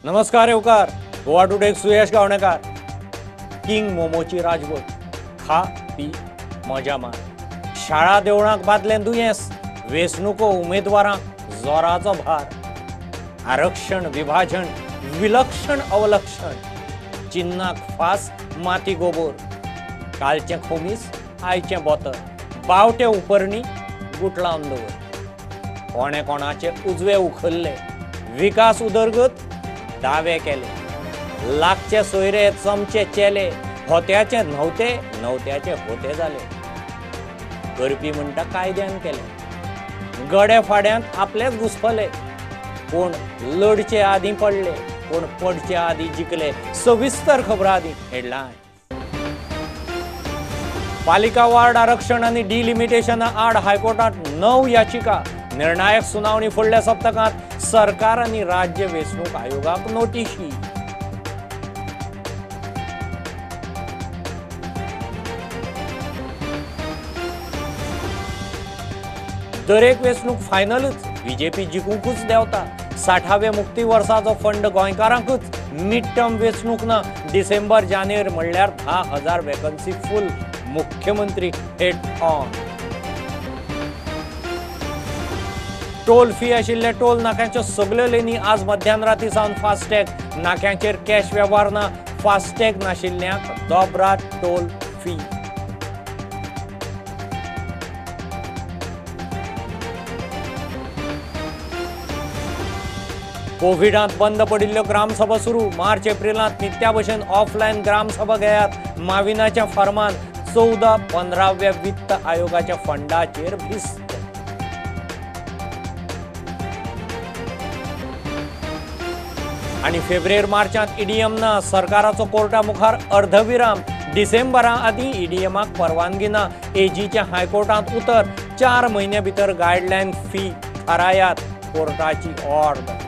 नमस्कार येवकार गोवा टुडे सुयश गावणेकार। किंग मोमोची राजवट, खा पी मजा मार। शाळा देवळांक बादलें दुयेंस, वेंचणुको उमेदवारांक जोराचो भार। आरक्षण विभाजन विलक्षण अवलक्षण, चिन्नाक फास माती गोबोर। कालचें खोमीस आयचें बोतर, बावटे उपरणी गुटलावन दवर। कोणे कोणाचे उजवे उखल्ले, विकास उदरगत दावे केले। लागचे सोयरे चमचे चेले, होत्याचे न्हवते न्हवत्याचे होते जाले। करपी म्हणटा कायद्यान केले, गडे फाड्यांत आपलेच घुसपले। कोण लढचे आदीं पडले, कोण पडचे आदीं जिखले। सविस्तर खबर आदीं हेडलायन। पालिका वार्ड आरक्षण आनी डिलिमिटेशना आड हायकोर्टांत 9 याचिका। निर्णायक सुनावणी फुडल्या सप्तकांत। सरकार आनी राज्य वेंचणूक आयोगाक नोटिशी। दरेक वेंचणूक फायनलच, बीजेपी जिखूंकूच देंवता। 60व्या मुक्ती वर्साचो फंड गोंयकारांकूच। मिड टर्म वेंचणूक ना, डिसेंबर जानेर म्हणल्यार 10,000 वेकन्सी फूल। मुख्यमंत्री हेड ऑन। टोल फी आशिल्ले टोल नाक्यांच्यो सगल्यो लेनी आज मध्यान राती सावन फास्टॅग। नाक्यांचेर कॅश वेव्हार ना, फास्टॅग नाशिल्ल्यांक दोबराद टोल फी। कोविडांत बंद पडिल्ल्यो ग्रामसभा सुरू। मार्च एप्रिलांत नित्या भशेन ऑफलायन ग्रामसभा घेयात। माविनाच्या फर्मान 14-15व्या वित्त आयोगाच्या फंडाचेर भिस्त। आनी फेब्रेर मार्चांत ईडीएम ना, सरकाराचो कोर्टा मुखार अर्धविराम। डिसेंबरा आदीं ईडीएमाक परवानगी ना। एजीच्या हायकोर्टांत उतर। 4 म्हयन्या भितर गायडलायन फी थारायात, कोर्टाची ऑर्डर।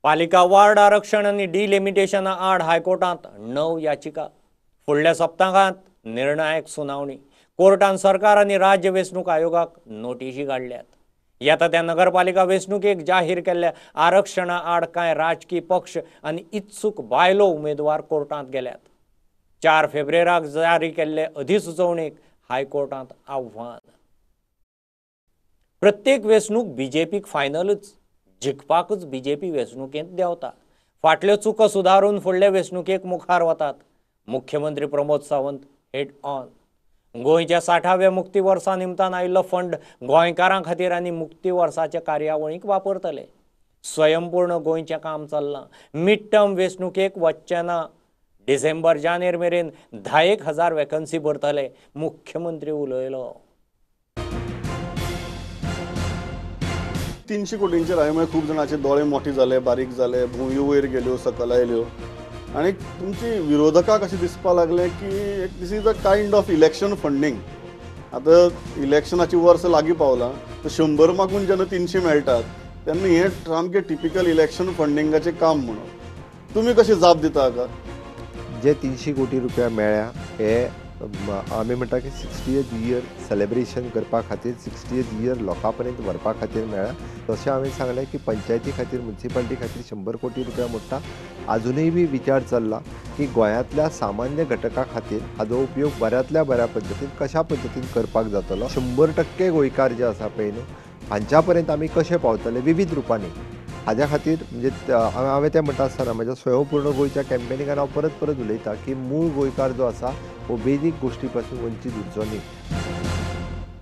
पालिका वार्ड आरक्षण आनी डिलिमिटेशना आड हायकोर्टांत 9 याचिका। फुडल्या सप्तकांत निर्णायक सुनावणी। कोर्टान सरकार आनी राज्य वेंचणूक आयोगाक नोटिशी काडल्यात। येता त्या नगरपालिका वेंचणुकेक जाहीर केल्ल्या आरक्षणा आड कांय राजकी पक्ष आनी इत्सूक बायलो उमेदवार कोर्टांत गेल्यात। 4 फेब्रेराक जारी केल्ले अधिसुचोवणेक हायकोर्टांत आव्हान। प्रत्येक वेंचणूक बीजेपीक फायनलच, जिखपाकूच बीजेपी वेंचणुकेंत देंवता। फाटल्यो चुको सुदारून फुडले वेंचणुकेक मुखार वतात। मुख्यमंत्री प्रमोद सावंत हेड ऑन। गोंयच्या 60व्या मुक्ती वर्सा निमतान आयिल्लो फंड गोंयकारां खातीर आनी मुक्ती वर्साच्या कार्यावळींक वापरतले। स्वयंपूर्ण गोंयचें काम चल्लां। मिड टर्म वेंचणुकेक वचचें ना। डिसेंबर जानेर मेरेन 10,000 वेकन्सी भरतले, मुख्यमंत्री उलयलो। 300 कोटींचेर हांवें खूब जाणांचे दोळे मोठे जाले, बारीक जाले, भुंयो वयर गेल्यो, सकयल आयल्यो आनी तुमची विरोधकाक अशें दिसपाक लागलें की this is a kind of election funding. आतां इलेक्शनाची वर्स लागीं पावलां, तर 100 मागून जेन्ना 300 मेळटात तेन्ना हें सामकें टिपिकल इलेक्शन फंडिंगाचें काम म्हणून तुमी कशें जाप दिता हाका? जे 300 कोटी रुपया मेळ्ळ्या हे आमी म्हणटा की 60th year celebration करपा खातीर, 60th year लोकां पर्यंत व्हरपा खातीर मेळ्ळा। तशें हांवें सांगलें की पंचायती खातीर, मुन्सिपालिटी खातीर 100 कोटी रुपया मोडटा। आजुनूय बी विचार चल्ला की गोंयांतल्या सामान्य घटका खातीर हाजो उपयोग बऱ्यांतल्या बऱ्या पद्दतीन कशा पद्दतीन करपाक जातलो। 100% गोंयकार जे आसा पळय न्हू हांच्या पर्यंत आमी कशें पावतले विविध रुपांनी, हाज्या खातीर म्हणजे हांवें तें म्हणटा आसतना म्हज्या स्वयंपूर्ण गोंयच्या कॅम्पेनिंगान हांव परत परत उलयता की मूळ गोंयकार जो आसा हो बेजीक गोश्टी पासून वंचीत उरचो न्ही।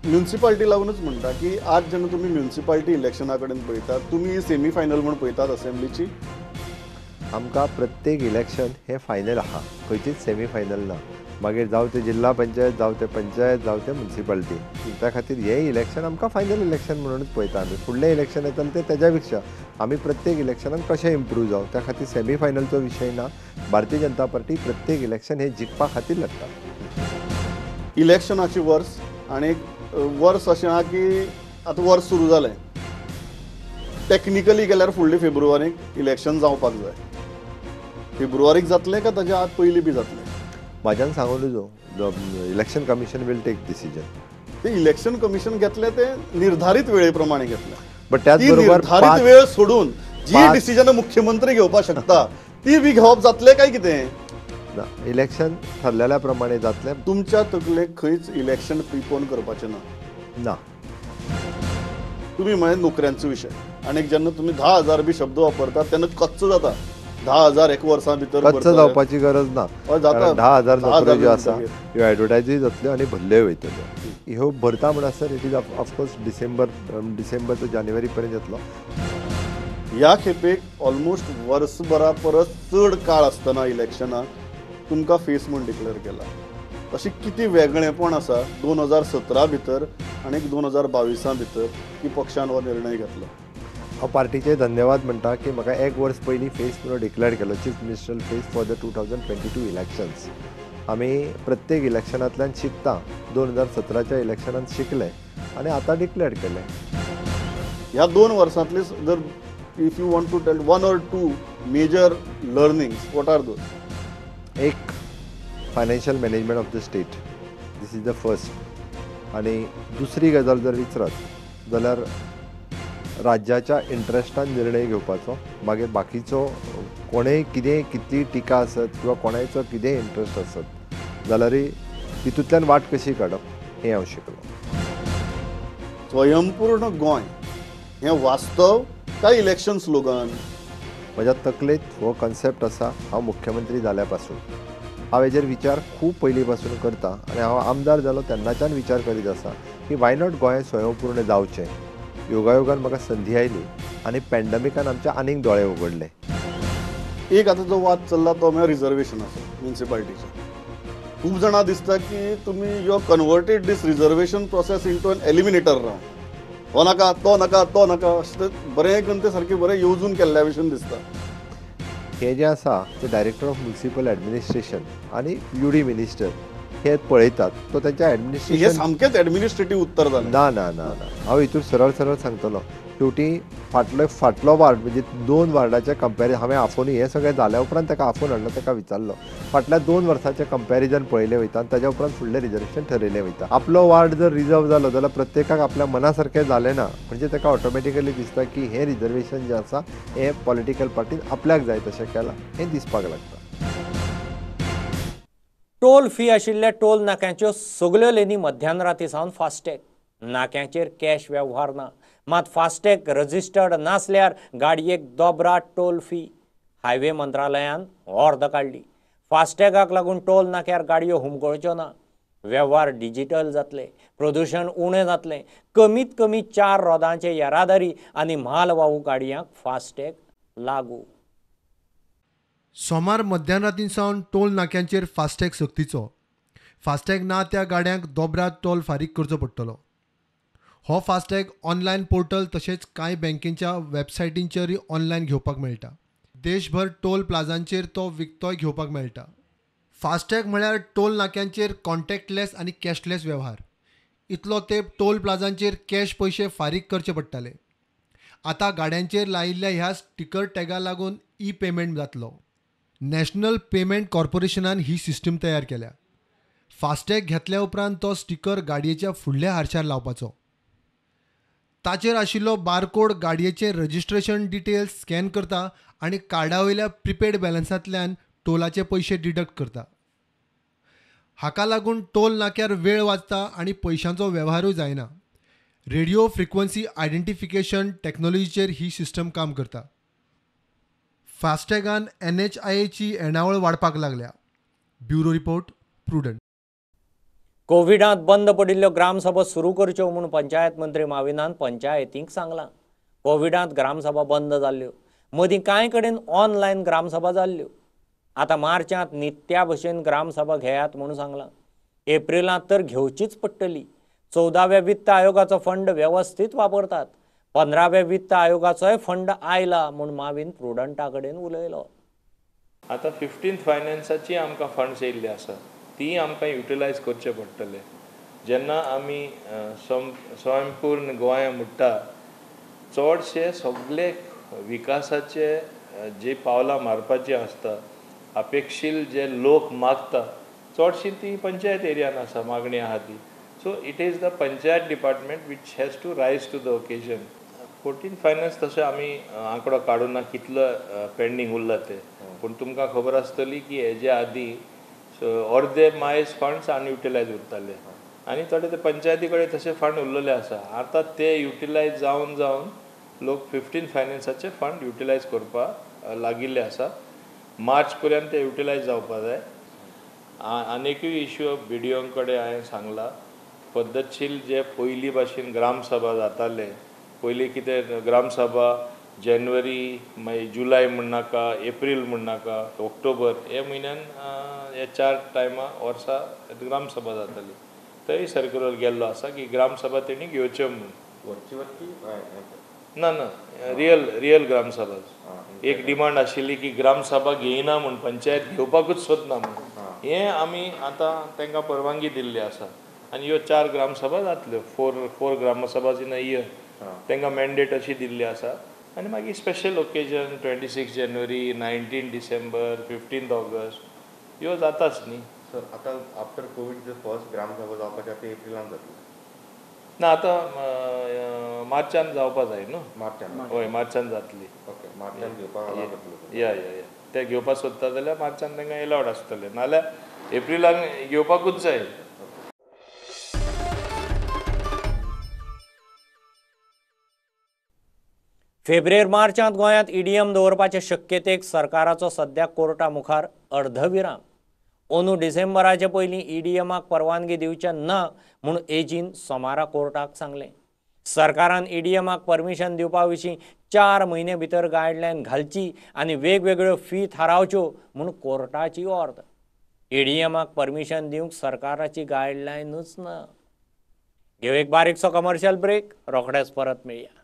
म्युनिसिपालिटी लागूनच म्हणटा की आज जेन्ना तुमी म्युनिसिपालिटी इलेक्शना कडेन पळयतात, तुमी सेमी फायनल म्हूण पळयतात असेंब्लीची। आमकां प्रत्येक इलेक्शन हें फायनल आहा, खंयचीच सेमी फायनल ना। मागीर जावं तें जिल्हा पंचायत, जावं तें पंचायत, जावं तें म्युनिसिपालिटी, त्या खातीर हें इलेक्शन आमकां फायनल इलेक्शन म्हणूनच पळयता आमी। फुडलें इलेक्शन येतलें तें तेज्या पेक्षा आमी प्रत्येक इलेक्शनान कशें इम्प्रूव जावं त्या खातीर सेमी फायनलचो विशय ना। भारतीय जनता पार्टी प्रत्येक इलेक्शन हें जिखपा खातीर लडटा। इलेक्शनाची वर्स आनी वर्स अशें आहा की आतां वर्स सुरू जालें, टॅक्निकली गेल्यार फुडले फेब्रुवारीक इलेक्शन जावपाक जाय। फेब्रुवारीक जातलें काय ताज्या आत पयलीं बी जातलें? म्हाज्यान सांगूं न्हजो, the election commission will take decision. ते इलेक्शन कमिशन घेतले ते निर्धारित वेळे प्रमाणे घेतले, बट त्याचबरोबर निर्धारित वेळ सोडून जी डिसिजन मुख्यमंत्री घेवपाक शकता ती बी घेवप जातले काय कितें? ना, इलेक्शन ठरलेल्या प्रमाणे जातले. तुमच्या तकलेक खंयच इलेक्शन प्रिपोन करपाचें ना? ना. तुमी म्हळें नोकऱ्यांचो विशय, आनी जेन्ना तुमी 10,000 बी शब्द वापरतात तेन्ना कच्च जाता. 10,000 एक वर्सां भितर कच्च जावपाची गरज ना. 10,000 नोकऱ्यो ज्यो आसा ह्यो एडवर्टायजूय जातल्यो आनी भरल्योय वयतल्यो. ह्यो भरता म्हणसर it is of course December to जानेवारी पर्यंत येतलो. ह्या खेपेक ऑलमोस्ट वर्सभरा परस चड काळ आसतना इलेक्शनाक तुमकां फेस म्हूण डिक्लेअर केला. अशी कितें वेगळेपण आसा 2017 भितर आनी 2022 भितर की पक्षान हो निर्णय घेतलो? हांव पार्टीचे धन्यवाद म्हणटा की म्हाका एक वर्स पयलीं फेस म्हणून डिक्लेअर केलो, chief minister face for the 2022 elections. आमी प्रत्येक इलेक्शनांतल्यान शिकता. 2017च्या इलेक्शनान शिकले आनी आतां डिक्लेअर केलें. ह्या 2 वर्सांतली जर if you want to tell 1 or 2 major learnings, what are those? एक, financial management of the state, this is the first. आनी दुसरी गजाल जर विचारत जाल्यार राज्याच्या इंट्रस्टान निर्णय घेवपाचो, मागीर बाकीचो कोणेय कितेंय कितली टिका आसत किंवा कोणायचो कितेंय इंट्रस्ट आसत जाल्यारय तितूंतल्यान वाट कशी काडप हें हांव शिकलो. स्वयंपूर्ण गोंय हें वास्तव काय इलेक्शन स्लोगन? म्हज्या तकलेंत हो कॉन्सेप्ट आसा. हांव मुख्यमंत्री जाल्या पासून हांव हेजेर विचार खूब पयलीं पासून करता आनी हांव आमदार जालो तेन्नाच्यान विचार करीत आसा की why not Goa स्वयंपूर्ण जावचें. योगायोगान म्हाका संदी आयली आनी पॅन्डमिकान आमचे आनीक दोळे उगडले. एक आतां जो वाद चल्ला तो म्हळ्यार रिजर्वेशनाचो म्युनिसिपालिटीचो. खूब जाणां दिसता की तुमी you converted this reservation process into an eliminator round. हो नाका, तो नाका, तो नाका, अशें बरें करून ते सारकें बरें येवजून केल्ल्या भशेन दिसता. हें जें आसा तें डायरेक्टर ऑफ म्युनिसिपल एडमिनिस्ट्रेशन आनी यू डी मिनिस्टर हे पळयतात. तो तांच्या एडमिनिस्ट्रेशन हे सामकेंच एडमिनिस्ट्रेटीव उत्तर जालें. ना ना ना ना, हांव हितूर सरळ सरळ सांगतलो. शेवटी फाटलो वार्ड म्हणजे 2 वार्डाचें कंपॅरिजन हांवें आफोवन हें सगळें जाल्या उपरांत ताका आफोवन हाडलो, ताका विचारलो फाटल्या 2 वर्साचें कंपॅरिजन पळयलें वयता आनी ताज्या उपरांत फुडलें रिजर्वेशन ठरयलें वयता. आपलो वार्ड जर रिजर्व जालो जाल्यार प्रत्येकाक आपल्या मना सारकें जालें ना म्हणजे ताका ऑटोमॅटिकली दिसता की हें रिजर्वेशन जें आसा हें पॉलिटिकल पार्टीन आपल्याक जाय तशें केलां हें दिसपाक लागता. टोल फी आशिल्ल्या टोल नाक्यांच्यो सगल्यो लेनी मध्यान राती सावन फास्टॅग. नाक्यांचेर कॅश वेव्हार ना, मात फास्टॅग रजिस्टर्ड नासल्यार गाडयेक दोबरात टोल फी. हायवे मंत्रालयान ऑर्द काडली. फास्टॅगाक लागून टोल नाक्यार गाडयो हुमकळच्यो ना, वेव्हार डिजिटल जातले, प्रदूशण उणें जातलें. कमीत कमी 4 रोदांचे येरादारी आनी म्हाल वाहू गाडयांक फास्टॅग लागू. सोमार मध्यान रातीं सावन टोल नाक्यांचेर फास्टॅग सक्तीचो. फास्टॅग ना त्या गाड्यांक दोबरात टोल फारीक करचो पडटलो. हो फास्टॅग ऑनलायन पोर्टल तशेंच कांय बँकेच्या वेबसायटींचेरय ऑनलायन घेवपाक मेळटा. देशभर टोल प्लाझांचेर तो विकतोय घेवपाक मेळटा. फास्टॅग म्हळ्यार टोल नाक्यांचेर कॉन्टॅक्टलेस आनी कॅशलेस वेव्हार. इतलो तेंप टोल प्लाझांचेर कॅश पयशे फारीक करचे पडटाले. आतां गाड्यांचेर लायिल्ल्या ह्या स्टिकर टॅगा लागून ई पेमेंट जातलो. नॅशनल पेमेंट कॉर्पोरेशनान ही सिस्टम तयार केल्या. फास्टॅग घेतल्या उपरांत तो स्टिकर गाडयेच्या फुडल्या हारशार लावपाचो. ताचेर आशिल्लो बारकोड गाडयेचें रजिस्ट्रेशन डिटेल्स स्कॅन करता आनी कार्डा वयल्या प्रिपेड बॅलन्सांतल्यान टोलाचे पयशे डिडक्ट करता. हाका लागून टोल नाक्यार वेळ वाचता आनी पयशांचो वेव्हारूय जायना. रेडिओ फ्रिक्वन्सी आयडेंटिफिकेशन टॅक्नोलॉजीचेर ही सिस्टम काम करता. फास्टॅगान NHIAची येणावळ वाडपाक लागल्या. Bureau report, Prudent. कोविडांत बंद पडिल्ल्यो ग्रामसभा सुरू करच्यो म्हूण पंचायत मंत्री माविनान पंचायतींक सांगलां. कोविडांत ग्रामसभा बंद जाल्ल्यो, मदीं कांय कडेन ऑनलायन ग्रामसभा जाल्ल्यो. आतां मार्चांत नित्या भशेन ग्रामसभा घेयात म्हूण सांगलां. एप्रिलांत तर घेवचीच पडटली. 14व्या वित्त आयोगाचो फंड वेवस्थीत वापरतात. 15व्या वित्त आयोगाचोय फंड आयला म्हूण माविन प्रुडंटा कडेन उलयलो. आतां 15th फायनान्साची आमकां फंड्स येयल्ले आसा, ती आमकां युटिलायज करचे पडटले. जेन्ना आमी स्वयंपूर्ण गोंय म्हणटा, चडशे सगळे विकासाचे जे पावलां मारपाची आसता, अपेक्षील जे लोक मागता, चडशी ती पंचायत एरियान आसा मागणी आहा ती. So it is the panchayat department which has to rise to the occasion. 14 finance तशें आमी आंकडो काडूं ना कितलो पेंडींग उरला ते, पूण तुमकां खबर आसतली की हेजे आदीं अर्दे मायज फंड्स अनयुटिलायज उरताले आनी थोडे ते पंचायती कडेन तशे फंड उरलेले आसा. आतां ते युटिलायज जावन जावन लोक 15 फायनान्साचे फंड युटिलायज करपाक लागिल्ले आसा. मार्च पर्यंत ते युटिलायज जावपा जाय. आनीकूय इश्यू बी डी ओ कडेन हांवें सांगला, पद्दतशीर जे पयलीं भाशेन ग्रामसभा जाताले, पयलीं कितें ग्रामसभा जानेवारी मागीर जुलय म्हणनाका, एप्रील म्हणनाका, ऑक्टोबर हे म्हयन्यान ह्या 4 टायमा वर्सा ग्रामसभा जाताली. थंय सर्क्युलर गेल्लो आसा की ग्रामसभा तेणी घेवच्यो म्हूण. ना ना, रियल रियल ग्रामसभा. एक डिमांड आशिल्ली की ग्रामसभा घेयना म्हूण, पंचायत घेवपाकूच सोदना म्हूण. हें आमी आतां तांकां परवानगी दिल्ली आसा आनी ह्यो 4 ग्रामसभा जातल्यो, 4 ग्रामसभा इन अ इयर तांकां मॅन्डेट अशी दिल्ली आसा. आनी मागीर स्पेशल ओकेजन 26 जानेवारी, 19 डिसेंबर, 15 ऑगस्ट ह्यो जाताच न्ही. सर आतां आफ्टर कोवीड जे फर्स्ट ग्रामसभा जावपाची आतां एप्रिलान जातली ना, आतां मार्चान जावपा जाय न्हू. मार्चान, हय मार्चान जातली. ओके, मार्चान घेवपाक अलावड आसतलें. या या या, ते घेवपाक सोदता जाल्यार मार्चान तांकां एलावड आसतलें, नाल्यार एप्रिलान घेवपाकूच जाय. फेब्रेर मार्चांत गोंयांत ईडीएम दवरपाचे शक्यतेक सरकाराचो सद्या कोर्टा मुखार अर्धविराम. अंदू डिसेंबराचे पयलीं ईडीएमाक परवानगी दिवचे ना म्हूण एजीन सोमारा कोर्टाक सांगलें. सरकारान ईडीएमाक परमिशन दिवपा विशीं 4 म्हयने भितर गायडलायन घालची आनी वेगवेगळ्यो फी थारावच्यो म्हूण कोर्टाची ऑर्द. ईडीएमाक परमिशन दिवंक सरकाराची गायडलायनूच ना. घेव एक बारीकसो कमर्शियल ब्रेक, रोखडेच परत मेळया.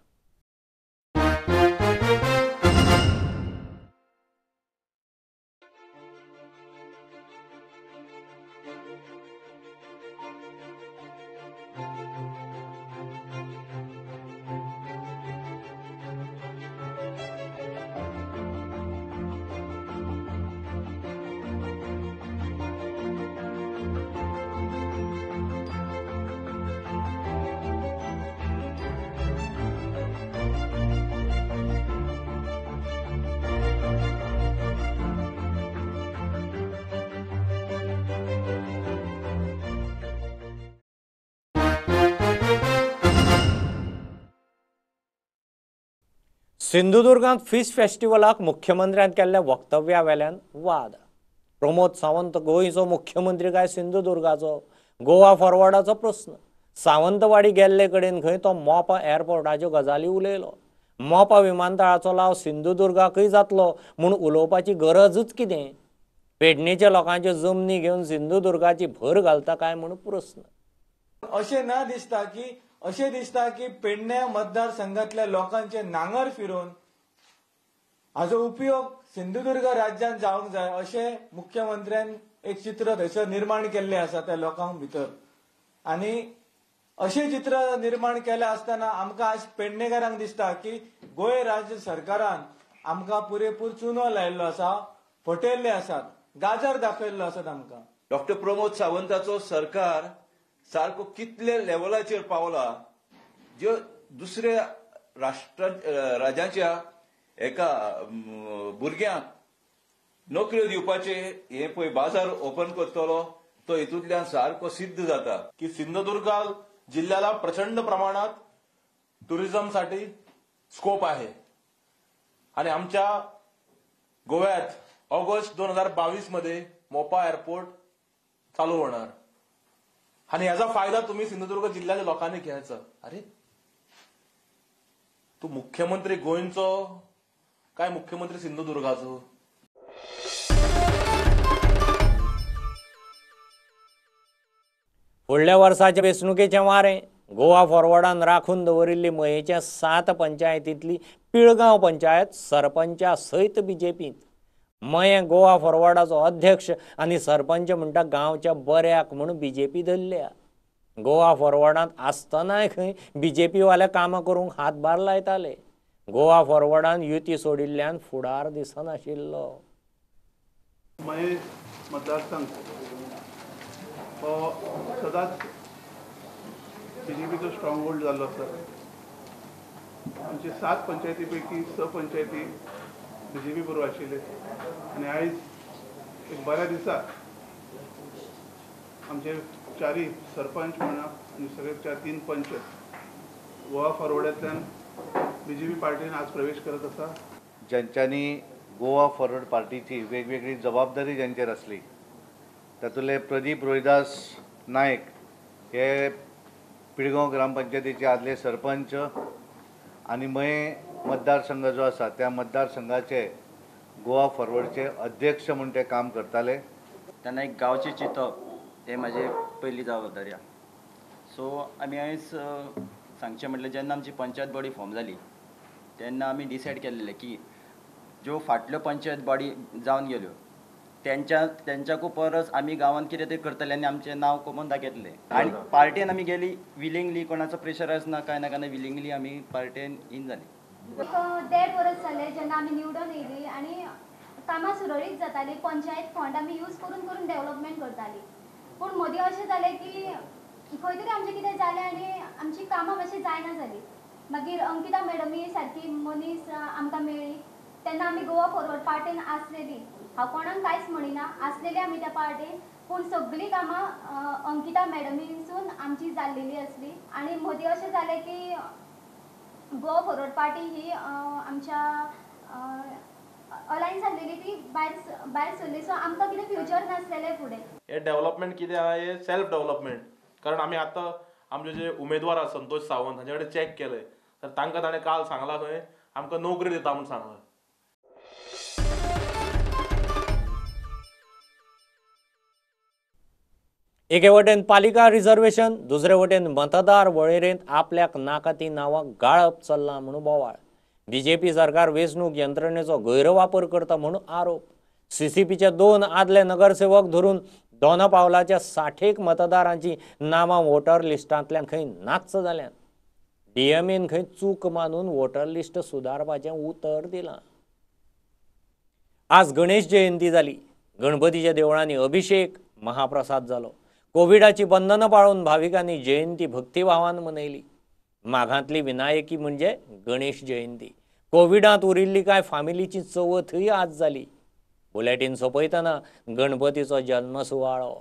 सिंधुदुर्गांत फिश फेस्टिवलाक मुख्यमंत्र्यान केल्ल्या वक्तव्या वेल्यान वाद. प्रमोद सावंत गोंयचो मुख्यमंत्री काय सिंधुदुर्गाचो? गोवा फॉरवर्डाचो प्रस्न. सावंतवाडी गेल्ले कडेन खंय तो मोपा एअरपोर्टाच्यो गजाली उलयलो. मोपा विमानतळाचो लाव सिंधुदुर्गाकय जातलो म्हूण उलोवपाची गरजूच कितें? पेडणेच्या लोकांच्यो जमनी घेवन सिंधुदुर्गाची भर घालता काय म्हूण प्रस्न. अशें ना दिसता की अशें दिसता की पेडणे मतदारसंघातल्या लोकांचे नांगर फिरोवन हाजो उपयोग सिंधुदुर्ग राज्यान जावंक जाय अशें मुख्यमंत्र्यान एक चित्र थंयसर निर्माण केल्लें आसा त्या लोकांक भितर. आनी अशें चित्र निर्माण केलें आसतना आमकां आज पेडणेकारांक दिसता की गोंय राज्य सरकारान आमकां पुरेपूर चुनो लायिल्लो आसा, फटयल्ले आसात, गाजर दाखयल्लो आसात आमकां. डॉक्टर प्रमोद सावंताचो सरकार सारको कितले लेवलाचेर पावला, ज्यो दुसऱ्या राष्ट्र राज्याच्या एका भुरग्यांक नोकऱ्यो दिवपाचे हे पळय बाजार ओपन करतलो तो हितूंतल्यान सारको सिद्ध जाता की सिंधुदुर्ग जिल्ह्याला प्रचंड प्रमाणात टुरिझमसाठी स्कोप आहे आणि आमच्या गोव्यात ऑगस्ट 2022 मध्ये मोपा एअरपोर्ट चालू होणार आणि याचा फायदा तुम्ही सिंधुदुर्ग जिल्ह्याच्या लोकांनी घ्यायचा. अरे तू मुख्यमंत्री गोंयचो काय मुख्यमंत्री सिंधुदुर्गाचो? फुडल्या वर्साचे वेंचणुकेचें वारें गोवा फॉरवर्डान राखून दवरिल्ली मयेच्या 7 पंचायतींतली पिळगांव पंचायत सरपंचा सयत बीजेपींत. मयें गोवा फॉरवर्डाचो अध्यक्ष आनी सरपंच म्हणटा गांवच्या बऱ्याक म्हूण बीजेपी धरल्या. गोवा फॉरवर्डांत आसतनाय खंय बीजेपीवाले कामां करूंक हातभार लायताले. गोवा फॉरवर्डान युती सोडिल्ल्यान फुडार दिसनाशिल्लो. मयें मतदारसंघ हो सदांच बीजेपीचो स्ट्रॉंग होल्ड जाल्लो आसा. आमचे 7 पंचायती पैकी 6 पंचायती बीजेपी बरोबर आशिल्ले आनी आयज एक बऱ्या दिसा आमचे 4 सरपंच म्हणा आनी सगळे 4-3 पंच गोवा फॉरवर्डांतल्यान बीजेपी पार्टीन आज प्रवेश करत आसा. ज्यांच्यानी गोवा फॉरवर्ड पार्टीची वेगवेगळी जबाबदारी ज्यांचेर आसली तातूंतले प्रदीप रोहिदास नायक हे पिळगांव ग्रामपंचायतीचे आदले सरपंच आनी मये मतदारसंघ जो आसा त्या मतदारसंघाचे गोवा फॉरवर्डचे अध्यक्ष म्हूण ते काम करताले. तेन्ना एक गांवचें चिंतप हें म्हाजें पयली जबाबदारी आसा. सो आमी आयज सांगचें म्हटल्यार जेन्ना आमची पंचायत बॉडी फॉर्म जाली तेन्ना आमी डिसायड केल्लें की ज्यो फाटल्यो पंचायत बॉडी जावन गेल्यो तेंच्याकू परस आमी गांवांत कितें तरी करतले आनी आमचें नांव कमोवन दाखयतले. आनी पार्टेन आमी गेली विलिंगली, कोणाचो प्रेशरायज ना कांय ना कांय, विलिंगली आमी पार्टेन इन जाली. 1.5 वर्स जालें जेन्ना आमी निवडून येयली आनी कामां सुरळीत जातालीं. पंचायत फंड आमी यूज करून करून डेवलपमेंट करताली, पूण मदीं अशें जालें की खंय तरी आमचें कितें जालें आनी आमची कामां मातशीं जायना जालीं. मागीर अंकिता मॅडमी सारकी मनीस आमकां मेळ्ळी तेन्ना आमी गोवा फॉरवर्ड पार्टीन आसलेली. हांव कोणाक कांयच म्हणिना, आसलेली आमी त्या पार्टीन, पूण सगळीं कामां अंकिता मॅडमीनसून आमची जाल्लेली आसली. आनी मदीं अशें जालें की गोवा फॉरवर्ड पार्टी ही आमच्या अलायन्स आसलेली ती भायर सरली. सो आमकां कितें फ्युचर नासलेलें फुडें. हे डेव्हलपमेंट कितें आहा हे सेल्फ डेव्हलपमेंट, कारण आमी आतां आमचे जे उमेदवार आसा संतोष सावंत हांचे कडेन चॅक केलें तर तांकां ताणें काल सांगलां खंय आमकां नोकरी दिता म्हूण सांगलां. एके वटेन पालिका रिझर्वेशन, दुसरे वटेन मतदार वळेरेंत आपल्याक नाका ती नांवां गाळप चल्लां म्हणून बोवाळ. बीजेपी सरकार वेंचणूक यंत्रणेचो गैरवापर करता म्हणून आरोप. सीसीपीचे 2 आदले नगरसेवक धरून दोना पावलाच्या 60 मतदारांची नांवां वोटर लिस्टांतल्यान खंय नाच्च जाल्यात. डीएमएन खंय चूक मानून वोटर लिस्ट सुदारपाचें उतर दिलां. आज गणेश जयंती जाली. गणपतीच्या देवळांनी अभिषेक, महाप्रसाद जालो. कोविडाची बंधनां पाळून भाविकांनी जयंती भक्तिभावान मनयली. माघांतली विनायकी म्हणजे गणेश जयंती. कोविडांत उरिल्ली कांय फामिलीची चवथय आज जाली. बुलेटीन सोंपयतना गणपतीचो जल्म सुवाळो.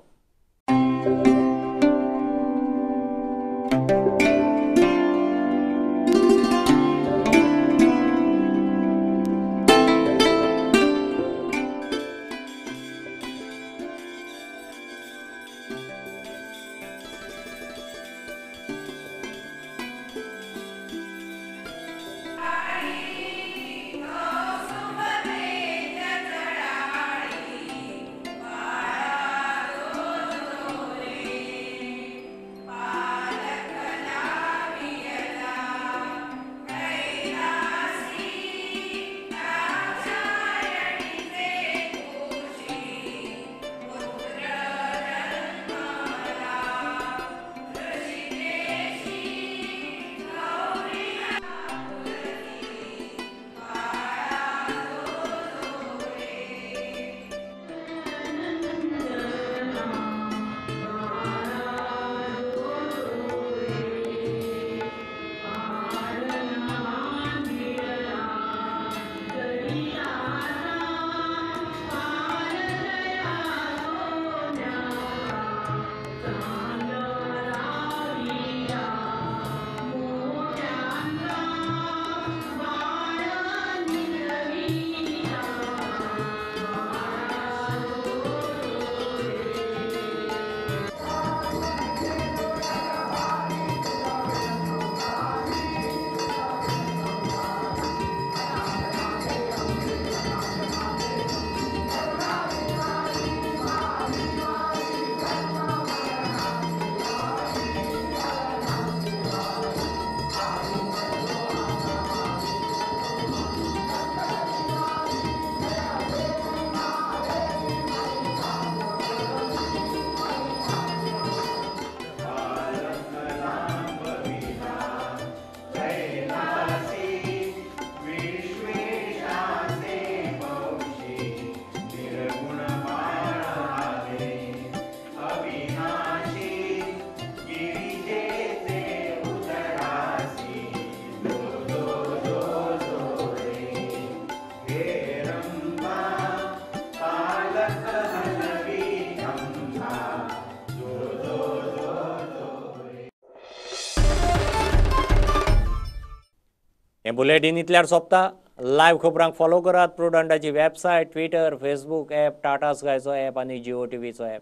हें बुलेटीन इतल्यार सोंपता. लायव्ह खबरांक फॉलो करात प्रुडंटाची website, Twitter, Facebook app, Tata स्कायचो app आनी जिओ टीव्हीचो ॲप.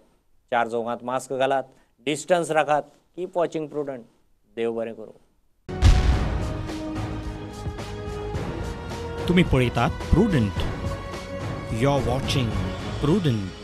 चार चौगांत मास्क घालात, डिस्टन्स राखात, कीप वॉचिंग प्रुडंट. देव बरें करूं. तुम्ही पळयतात Prudent. You are watching Prudent.